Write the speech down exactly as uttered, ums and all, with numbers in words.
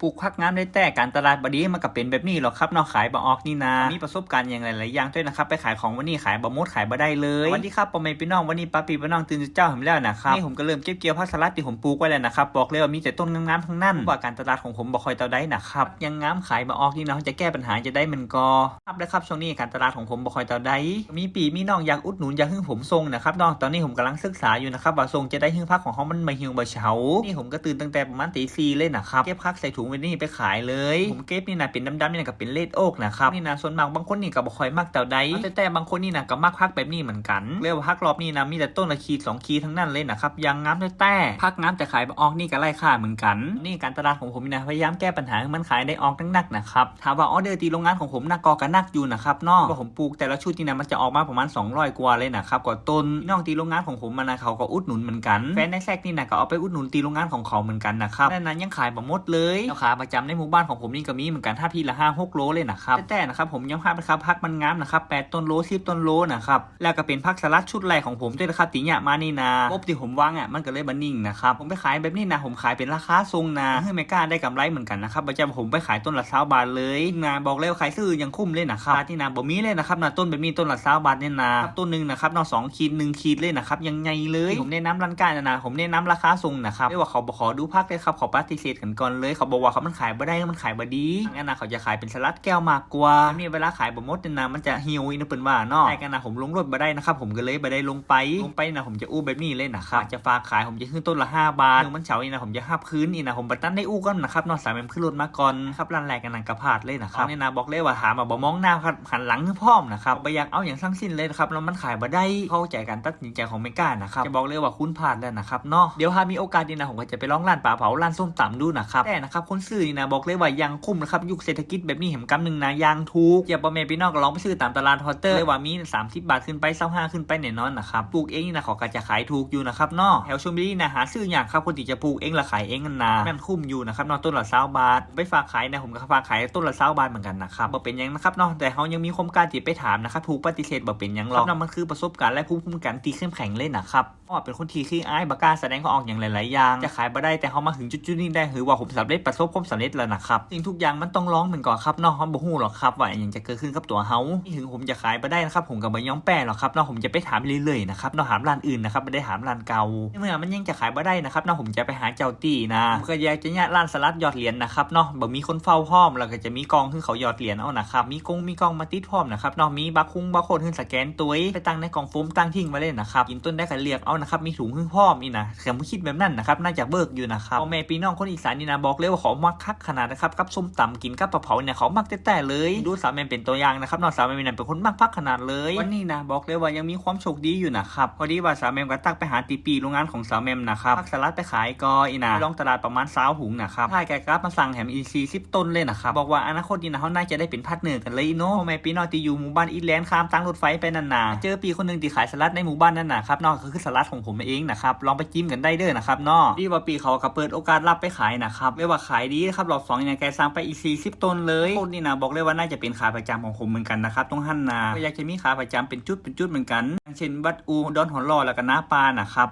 ปลูกผักงามได้แต่การตลาดบ่ดีมันก็เป็นแบบนี้หรอกครับเนาะ ขายบ่ออกนี่นา มีประสบการณ์อย่างหลายๆอย่างด้วยนะครับ ไปขายของวันนี้ขายบ่หมดขายบ่ได้เลย สวัสดีครับพ่อแม่พี่น้อง วันนี้ป้าพี่ป้าน้องตื่นเช้าผมแล้วนะครับ นี่ผมก็เริ่มเก็บเกี่ยวผักสลัดที่ผมปลูกไว้แล้วนะครับ บอกเลยว่ามีแต่ต้นงามๆทั้งนั้น ว่าการตลาดของผมบ่ค่อยเท่าใดนะครับ ยังงามขายบ่ออกนี่เนาะ จะแก้ปัญหาจะได้มันก็ครับเลยครับ ช่วงนี้การตลาดของผมบ่ค่อยเท่าใด มีพี่มีน้องอยากอุดหนุนอยากให้ผมส่งนะครับเนาะ ตอนนี้ผมกำลังศึกษาอยู่นะครับ ว่าส่งจะได้ให้ผักของเขามันมาหิวบ่เช้า นี่ผมก็ตื่นตั้งแต่ประมาณตีสี่เลยนะครับ เก็บผักใส่ถุงไว้นี่ไปขายเลย ผมเก็บนี่นะเป็นดำๆนี่นะก็เป็นเลดโอ๊กนะครับ นี่นะส่วนมากบางคนนี่ก็บ่ค่อยมักเท่าใด แต่แต่บางคนนี่นะก็มักผักแบบนี้เหมือนกัน เรียกว่าผักรอบนี้นะมีแต่ต้นละขีดสองขีดทั้งนั้นเลยนะครับ ยังงามแต่แต่ผักงามแต่ขายบ่ออกนี่ก็ไร้ค่าเหมือนกัน นี่การตลาดของผมนี่นะพยายามแก้ปัญหาให้มันขายได้ออกนักๆนะครับ ถามว่าออเดอร์ที่โรงงานของผมนักก็ก็นักอยู่นะครับเนาะ ว่าผมปลูกแต่ละชุดนี่นะมันจะออกมาประมาณสองร้อยกว่าเลยนะครับ กว่าต้น น้องที่โรงงานของผมมานะเขาก็อุดหนุนเหมือนกัน แฟนในแซกนี่นะก็เอาไปอุดหนุนที่โรงงานของเขาเหมือนกันนะครับ นั่นนะยังขายบ่หมดเลย แล้วขาประจำในหมู่บ้านของผมนี่ก็มีเหมือนกัน ถ้าพี่ละห้าหกโลเลยนะครับ แต่แต่นะครับผมยอมรับนะครับ ผักมันงามนะครับ แปดต้นโล สิบต้นโลนะครับ แล้วก็เป็นผักสลัดชุดแรกของผมด้วยนะครับ ที่เนี่ยมานี่นะงบที่ผมวางอ่ะมันก็เลยบ่นิ่งนะครับ ผมไปขายแบบนี้นะ ผมขายเป็นราคาส่งนะ ให้แม่ค้าได้กำไรเหมือนกันนะครับ บ่ใช่ว่าผมไปขายต้นละซาวบาทเลยนะ บอกเลยว่าขายซื้อยังคุ้มเลยนะครับ ตลาดนี่นะบ่มีเลยนะครับนะ ต้นแบบนี้ต้นละซาวบาทเนี่ยนะ ต้นหนึ่งนะครับเนาะ สองขีด หนึ่งขีดเลยนะครับ ยังใหญ่เลย ผมแนะนำร้านค้านะนะ ผมแนะนำราคาส่งนะครับ เรียกว่าเขาบ่ขอดูผักเลยครับ เขาปฏิเสธกันก่อนเลย เขาบอกว่าเขามันขายบ่ได้ มันขายบ่ดี งั้นนะเขาจะขายเป็นสลัดแก้วมากกว่า นี่เวลาขายบ่หมดเนี่ยนะ มันจะหิวอีกนะเปิ้นว่าเนาะ แต่กันนะผมลงรถบ่ได้นะครับ ผมก็เลยบ่ได้ลงไป ลงไปนะผมจะอู้แบบนี้เลยนะครับ จะฝากขายผมจะขึ้นต้นละห้าบาท เรื่องมันเฉานี่นะผมจะหับคืนนี่นะ ผมบ่ทันได้อู้ก่อนนะครับเนาะ สาวแหม่มขึ้นรถมาก่อนครับ ร้านแรกกันนะก็พลาดเลยนะครับ นี่นะบอกเลยว่าถามมาบ่มองหน้าครับ หันหลังให้พร้อมนะครับ บ่อยากเอาอย่างทั้งสิ้นเลยนะครับ แล้วมันขายบ่ได้ เข้าใจการตัดสินใจของแม่ค้านะครับ จะบอกเลยว่าคุณพลาดแล้วนะครับเนาะ เดี๋ยวถ้ามีโอกาสนี่นะ ผมก็จะไปลองร้านปลาเผา ร้านส้มตำดูนะครับ แต่นะครับ คนซื้อนี่นะ บอกเลยว่ายังคุ้มนะครับ ยุคเศรษฐกิจแบบนี้แหมกำหนึ่งนะ ยังถูก อย่าพ่อแม่พี่น้องก็ลองไปซื้อตามตลาดฮอตเตอร์เลยว่ามีสามสิบบาทขึ้นไป ซาวห้าขึ้นไปแน่นอนนะครับ ปลูกเองนี่นะเขาก็จะขายถูกอยู่นะครับเนาะ แถวชลบุรีนะ หาซื้อยากครับ คนที่จะปลูกเองและขายเองนั่นนะ แม่นคุ้มอยู่นะครับเนาะ ต้นละซาวบาท ไปฝากขายนะ ผมก็ฝากขายต้นละซาวบาทเหมือนกันนะครับ บ่เป็นหยังนะครับเนาะ แต่เขายังมีความกล้าที่ไปถามนะครับ ถูกปฏิเสธบ่เป็นหยังหรอกครับเนาะ มันคือประสบการณ์และภูมิคุ้มกันที่เข้มแข็งเลยนะครับ เพราะว่าเป็นคนที่ขี้อาย บ่กล้าแสดงออกอย่างหลายๆอย่าง จะขายบ่ได้ แต่เขามาถึงจุดๆนี้ได้ ถือว่าผมสำเร็จ ประสบความสำเร็จแล้วนะครับ สิ่งทุกอย่างมันต้องลองเหมือนก่อนครับเนาะ เขาบ่ฮู้หรอกครับว่าอหยังจะเกิดขึ้นกับตัวเขา ถึงผมจะขายบ่ได้นะครับ ผมก็บ่ยอมแพ้หรอกครับเนาะ ผมจะไปถามเรื่อยๆนะครับเนาะ ถามร้านอื่นนะครับ บ่ได้ถามร้านเก่า ในเมื่อมันยังจะขายบ่ได้นะครับเนาะ ผมจะไปหาเจ้าตี้นะ ผมก็อยากจะเนี่ยร้านสลัดหยอดเหรียญนะครับเนาะ บ่มีคนเฝ้าพร้อม แล้วก็จะมีกองคือเขาหยอดเหรียญเอานะครับ มีกงมีกองมาติดพร้อมนะครับเนาะ มีบาร์คุงบาร์โค้ดคือสแกนตัว ไปตั้งในกล่องโฟมตั้งทิ้งไว้เลยนะครับ กินต้นได้ก็เลือกเอานะครับ มีถุงคือพร้อมนี่นะ แต่ผมคิดแบบนั้นนะครับ น่าจะเวิร์กอยู่นะครับ พ่อแม่พี่น้องคนอีสานนี่นะ บอกเลยว่าเขามักคักขนาดนะครับ กับส้มตำกินกับปลาเผาเนี่ยเขามักแท้ๆเลย ดูสาวแหม่มเป็นตัวอย่างนะครับเนาะ สาวแหม่มนี่นะเป็นคนมักผักขนาดเลย วันนี้นะ บอกเลยว่ายังมีความโชคดีอยู่นะครับ พอดีว่าสาวแหม่มก็ทักไปหาตี้ปี้โรงงานของสาวแหม่มนะครับ ผักสลัดไปขายก็อีนะ ไปลองตลาดประมาณซาวถุงนะครับ ท้ายแกกลับมาสั่งแถมอีกสี่สิบต้นเลยนะครับ บอกว่าอนาคตนี่นะ เขาน่าจะได้เป็นพาร์ทเนอร์กันเลยเนาะ พ่อแม่พี่น้องที่อยู่หมู่บ้านอีสแลนด์ข้ามทางรถไฟไปนั่นนะ เจอปี้คนหนึ่งที่ขายสลัดในหมู่บ้านนั่นนะครับเนาะ ก็คือสลัดของผมเองนะครับ ลองไปจิ้มกันได้เด้อนะครับเนาะ ดีว่าปี้เขาก็เปิดโอกาสรับไปขายนะครับ เรียกว่าขายดีนะครับ รอบสองเนี่ยแกสั่งไปอีกสี่สิบต้นเลย โคตรนี่นะ บอกเลยว่าน่าจะเป็นขาประจำของผมเหมือนกันนะครับ ตรงหั้นนะ ก็อยากจะมีขาประจำเป็นจุดเป็นจุดเหมือนกัน อย่างเช่นวัดอูดอนหอหล่อแล้วก็นาปานะครับ